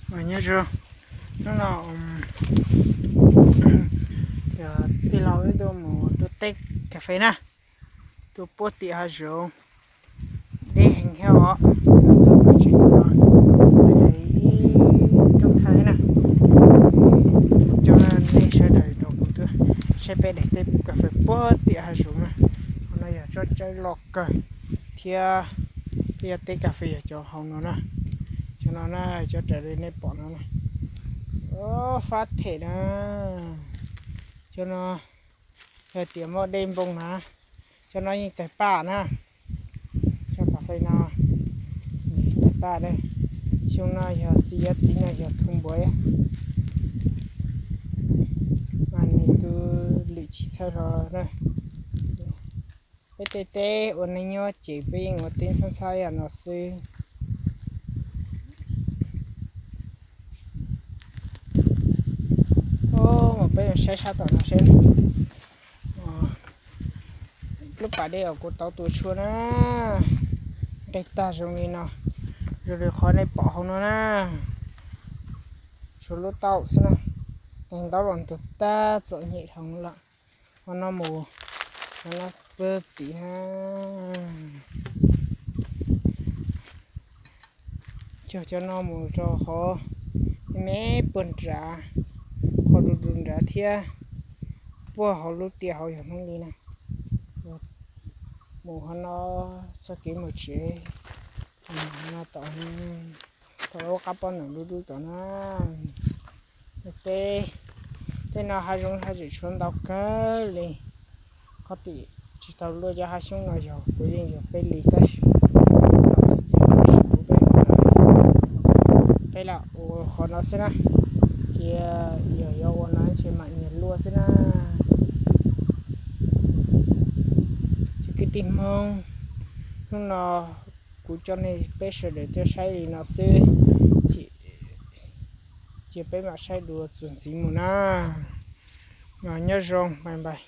Nyob zoo, hnub no tij laug wb tuaj mus tuaj teb kas fes na, tuaj puag tim hav zoov, deb heev thiab os. Ib rooj thaj na, coj nej sawv daws nrog kuv tuaj saib peb daim teb kas fes puag tim hav zoov na. Qhov no yog tsob tsawb loj kawg thiab, yog teb kas fes yog cov hauv no na. Cov no na, cov raws li nej pom no na, fab them na. Cov no yog tias muaj dej npoo na, cov no yeej tawg paj na. Cov kas fes no tawg paj na. Xyoo no yog txiv, yog txiv no yog thu npuav, mas nws tus lwm tsis thawj hlo na. Peb tej teb ua neej nyob ces peb yeej ua teb ntxhab ntxhab yam no xwb. Mus peb mus saib sab tom no seb, lub pas dej uas kuv tau tua tshuaj na, nqis tag zoo li no, zoo li qhov nej pom hauv no na. Tshuav lub taub xwb na, ntaub los ntug tag txom nyem dhau lawm. Qhov no mus, qhov no puag tim na. Cog cov no mus rau qhov me me puag nrad, qhov du du nrad thiab, puag hauv lub tiaj hauv yog hnub li na. Mus qhov no txoj kev mus tsev, qhov no tom, tom lub qab pob nws dub dub tom na. Tej no hav zoov hav zoov tshuav ntau kawg li. Qhov tim tsis tau luaj cov hav xyoob no yog kuv yeej yog peb li tab sis, peb lam ua qhov no xwb na, cia yog yuav ua no ces mam nyiag luaj xwb na. Cov kwv tij Hmoob, hnub no kuv coj nej peb sawv daws tuaj saib li no xwb, cia peb mam saib dua txuas ntxiv mus na. Nyob zoo, bye bye.